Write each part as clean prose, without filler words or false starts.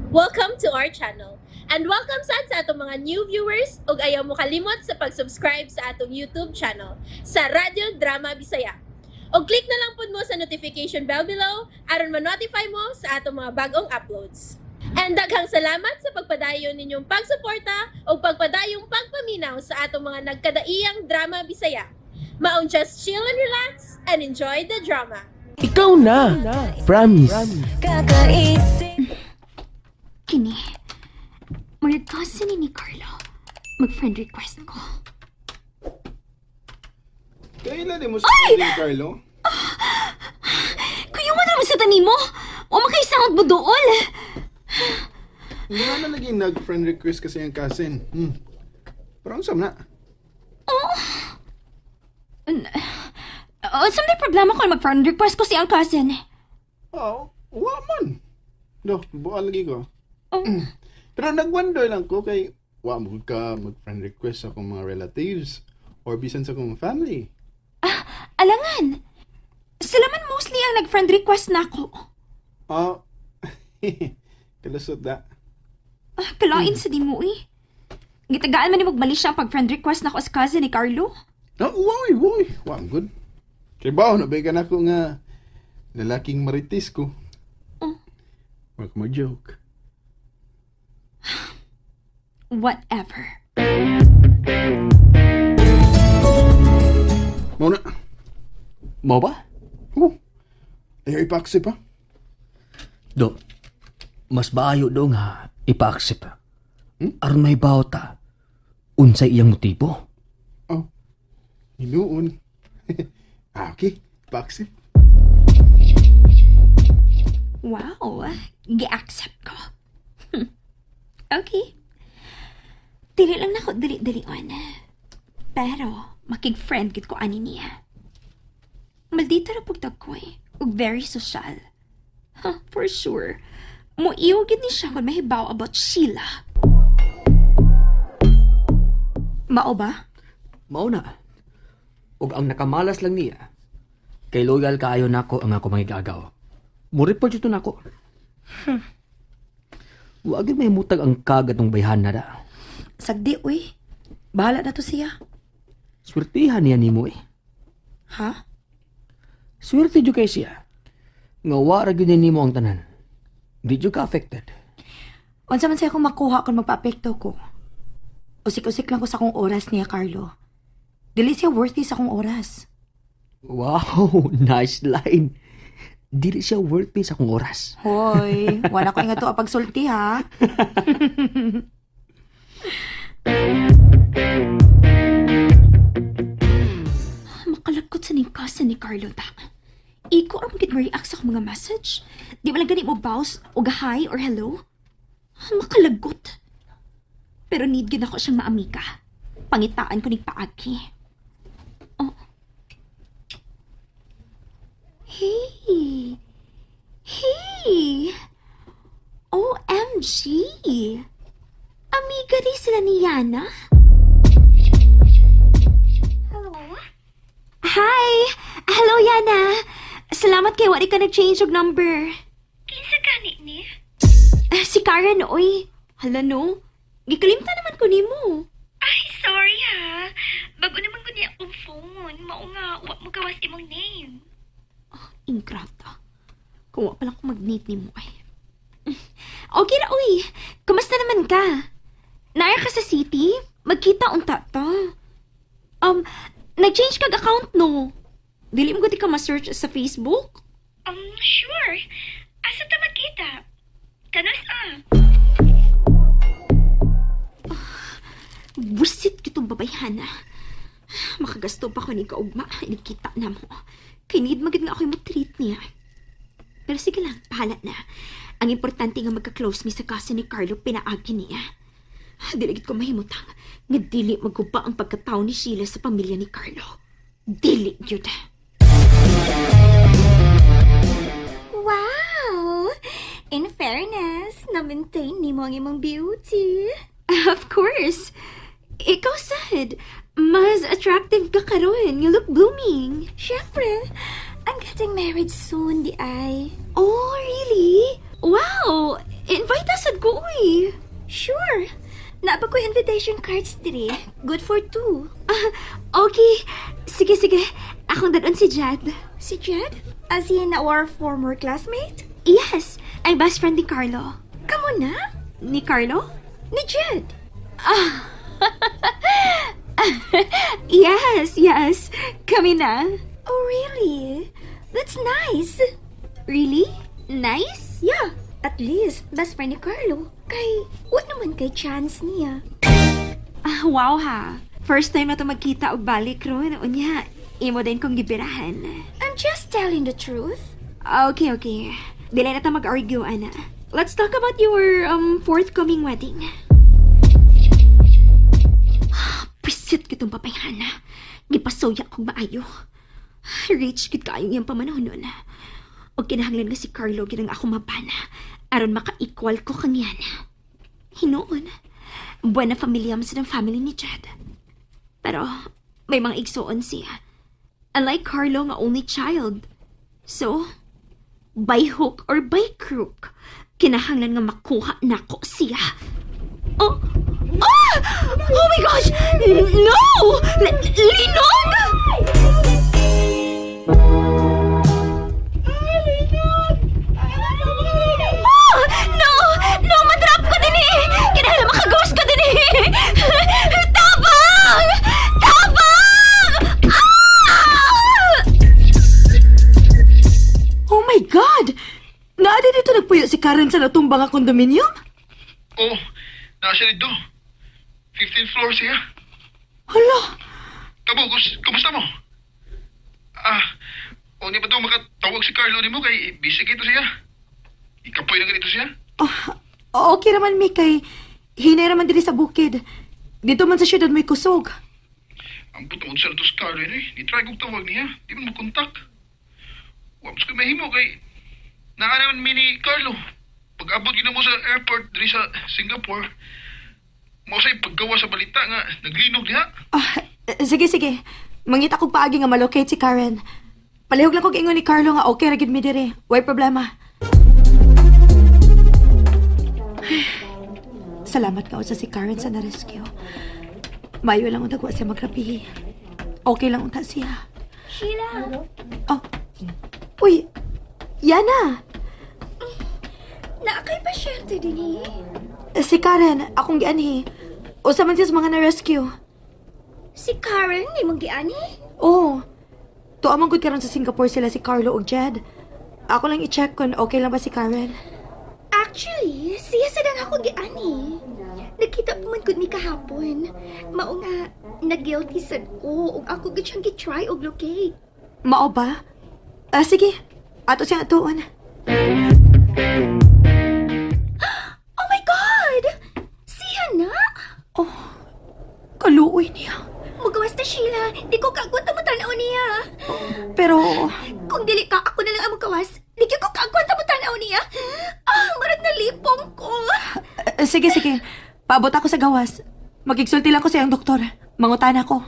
Welcome to our channel. And welcome sad sa atong mga new viewers ug ayaw mo kalimot sa pag-subscribe sa atong YouTube channel sa Radyo Drama Bisaya. Og click na lang pud mo sa notification bell below aron ma-notify mo sa atong mga bagong uploads. And daghang salamat sa pagpadayon ninyong pagsuporta ug pagpadayong pagpaminaw sa atong mga nagkadaiyang drama Bisaya. Maong just chill and relax and enjoy the drama. Ikaw na. Promise. Kakaisip. Kini. Murag cousin ni Carlo. Mag-friend request ko. Kailan mo sa ni Carlo? Kuya, man sa tanimo? O makaisangot mo dool? Hindi nga na naging nag-friend request kasi yung cousin. Pero ang sam na. Oh, sa may problema kung mag-friend request ko si ang cousin. Oo, wa man. Do, bual lagi ko. Oh. Pero nag-wonder lang ko kay wa mo ka mag-friend request sa akong mga relatives or bisan sa akong family. Alangan. Sila man mostly ang nag-friend request na ako. Oh, kalusot da. Ah, kalain sa di mo eh. Gitagaan man ni magmali siya ang pag-friend request na ako sa cousin ni Carlo. No, woy, woy. Wa, I'm good. Kay bao, nabigan ako nga lalaking marites ko. Oh. Wag mo joke. Whatever. Mao na. Mo ba? Oh. Ayaw ipa-accept ha? Do. Mas maayo do nga ipa-accept. Aron may ta. Unsay iyang motibo? Oh. Hinuon. Ah, okay. Pa-accept. Wow, gi-accept ko. Okay. Dili lang nako dali-dalion. Pero, makig-friend gid ko ani niya. Maldita ra pugtag ko eh, ug very social. Huh, for sure. Muiw gid ni siya kung mahibaw about Sheila. Mao ba? Mao na. Ug ang nakamalas lang niya. Kay loyal kaayo nako ang ako mangigagaw. Mo-report jud to nako. Wa gyud may mutag ang kag atong bayhan na da. Sagdi, uy. Bahala na to siya. Swertihan niya nimo eh. Ha? Swerte jud kay siya. Nga wa ra gyud nimo ang tanan. Di jud ka affected. Unsa man siya akong makuha kung magpa-apekto ko. Usik-usik lang ko sa akong oras niya, Carlo. Dili siya worthy sa akong oras. Wow, nice line. Dili siya worthy sa akong oras. Hoy, wala ko nga to pagsulti ha. Makalagkot sa ning cousin ni Carlo ta. Iko ra gid react sa akong mga message. Di man lang gani mo bounce og hi or hello. Makalagot. Pero need gid ako siyang maamika. Pangitaan ko ning paagi. Oh. Hey. Hey. OMG. Amiga rin sila ni Yana? Hi! Hello, Yana! Salamat kay wari ka nag-change og number. Kinsa gani ni? Ah, si Karen, oy. Hala no. Gikalimta naman ko nimo. Ay, sorry ha. Bago naman ko niya akong phone. Mao nga, wa mo gawas imong name. Ingrata. Kung wa pala ko mag-meet nimo ay. Okay ra, oy. Kumusta naman ka? Naya ka sa city? Magkita unta ta. Nag-change kag account no? Dili mo gud ka ma-search sa Facebook? Sure. Asa ta magkita? Kanus ah. Busit kitong babayhana. Makagasto pa ko ni kaugma. Inikita na mo. Kay need magid nga ako mo treat niya. Pero sige lang, bahala na. Ang importante nga magka-close mi sa cousin ni Carlo pinaagi niya. Dili gid ko mahimutang nga dili maguba ang pagkatao ni Sheila sa pamilya ni Carlo. Dili gyud. Wow! In fairness, na-maintain nimo ang imong beauty. Of course. Ikaw sad. Mas attractive ka karon. You look blooming. Siyempre, I'm getting married soon, di ay. Oh, really? Wow! Invite us sad ko. Okay. Sure. Naa pa ko invitation cards diri. Good for two. Ah, okay. Sige, sige. Akong dad-on si Jed. Si Jed? As in our former classmate? Yes, ang best friend ni Carlo. Kamo na? Ni Carlo? Ni Jed? Yes. Kami na. Oh, really? That's nice. Really? Nice? Yeah, at least best friend ni Carlo. Kay, wa naman kay chance niya. Ah, wow ha. First time na to magkita og balik ron. Unya, imo din kong gibirahan. I'm just telling the truth. Okay. Dili na ta mag-argue, ana. Let's talk about your forthcoming wedding. Pisit kitong papayhana. Gipasuya kong maayo. Rich gid kaayo iyang pamanhonon. Og kinahanglan nga si Carlo gid ang ako mabana aron maka-equal ko kang yan. Hinuon. Buena familia man sa family ni Chad. Pero may mga igsuon siya. Unlike Carlo nga only child. So, by hook or by crook, kinahanglan nga makuha nako siya. Oh! Ah! Oh my gosh! No! Linog! Ah! No! No! Matrap ko din eh! Kinahanglan makagawas ko din eh! Tabang! Tabang! Ah! Oh my God! Naa di dito nagpuyo si Karen sa natumbang nga kondominium? Oh, nasa dito. 15th floor siya. Hala! Kamo, kumusta mo? Ah, o di ba ito makatawag si Carlo nimo kay busy kito siya. Ikapoy na ganito siya. Ah, okay raman mi kay hinay raman diri sa bukid. Dito man sa syudad may kusog. Ang puto sa to si Carlo yun eh. Di try kong tawag niya. Di man makontak. Wa mas ko mahimo kay naa naman mi ni Carlo. Pag abot gina mo sa airport diri sa Singapore, mao say paggawa sa balita nga naglinog diha. Ah, eh, sige, sige. Mangita kog paagi nga malocate si Karen. Palihog lang kog ingon ni Carlo nga okay ra gid mi diri. Way problema. Salamat ka sa si Karen sa na-rescue. Mayo lang unta wa siya magrabihi. Okay lang unta siya. Sheila! Oh. Uy, Yana! Naa kay pasyente din eh. Si Karen, akong gianhi. Usa man siya sa mga na-rescue. Si Karen, imong giani? Oo. Tuwa man gud karon sa Singapore sila si Carlo ug Jed. Ako lang i-check kung okay lang ba si Karen. Actually, siya sa dang ako giani. Nagkita pa man gud mi kahapon. Mao nga, na-guilty sad ko ug ako gud siyang gi-try og locate. Mao ba? Ah, sige. Ato siyang atuon. Oh my God! Siya na? Kaluoy niya. Mugawas na Sheila. Di ko kaagwanta mo tanaw niya. Pero, Kung dili ka, ako na lang ang mugawas. Di ko kaagwanta mo tanaw niya. Ah, marag nalipong ko. eh, sige, sige. Paabot ako sa gawas. Magigsulti lang ko sa iyang doktor. Mangutan ako.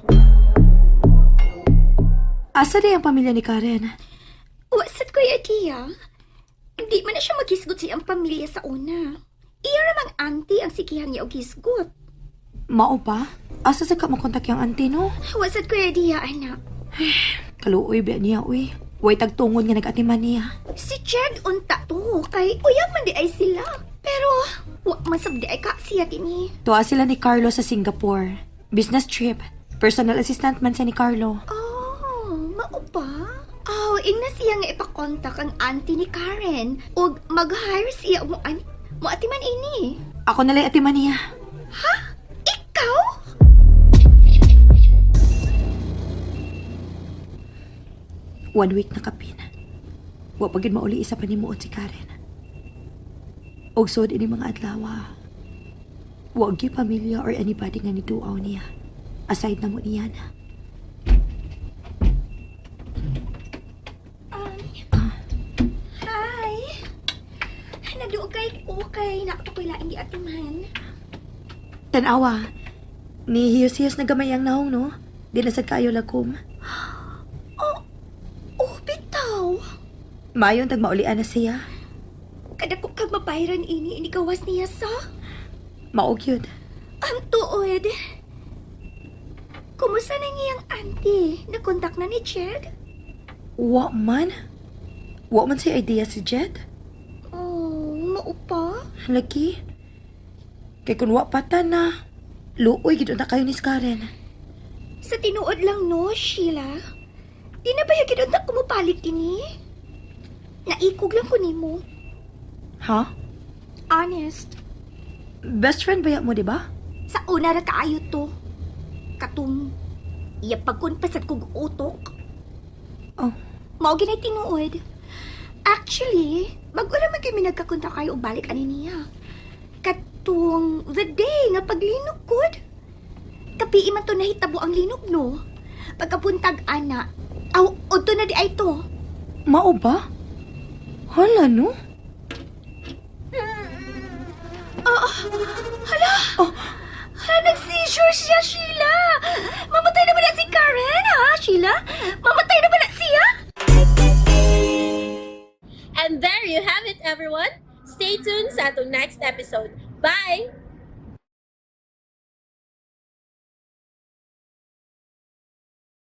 Asa di ang pamilya ni Karen? Wasat ko idea. Hindi man na siya maghisgot sa iyang pamilya sa una. Iya ramang auntie ang sigihan niya og hisgot. Mao ba? Asa sa ka makontak yung auntie, no? Wasat ko idea, anak. Kaluoy ba niya, uy. Way tagtungod nga nag-atiman niya. Si Jed unta to, kay uyab man di ay sila. Pero, wa man sab di ay ka siya kini. Tuwa sila ni Carlo sa Singapore. Business trip. Personal assistant man siya ni Carlo. Oh, mao ba? Oh, ingna siya nga ipakontak ang auntie ni Karen ug mag-hire siya mo an mo atiman ini. Ako nala'y atiman niya. Ikaw? One week na kapin. Wa pa gid mauli isa pa nimuot si Karen. Og sod ini mga adlaw. Wa gyud pamilya or anybody nga niduaw niya. Aside na mo niya na. Hi. Naduogay ko kay nakatukoy laing giatiman. Tanawa. Ni hiyos-hiyos na gamay ang naong no. Di na sad kaayo lagom. Oh, oh bitaw. Mayon tag maulian na siya. Kadako kag mabayran ini inigawas niya sa. Mao gyud. Ang tuod. Kumusta na niyang auntie? Nakontak na ni Jed? Wa man. Wa man say idea si Jed. Oh, mao pa? Lagi. Kay kun wa pa ta na. Luoy gid na kayo ni Karen. Sa tinuod lang no, Sheila. Di na ba yung unta kumupalit ini? Naikog lang ko nimo. Ha? Honest. Best friend ba mo, di ba? Sa una ra kaayo to. Katong iya pagkunpasad kog utok. Oh. Mao ginay tinuod. Actually, bago ra man kami nagkakontak kayo og balik ani niya. Katong the day nga paglinog kod. Kapii man to nahitabo ang linog no. Pagkapuntag ana, aw udto na di ay to. Mao ba? Hala no? Hala! Oh. Hala, nag-seizure siya, Sheila! Mamatay na ba na si Karen, ha, Sheila? Mamatay na ba na siya? And there you have it, everyone. Stay tuned sa atong next episode. Bye!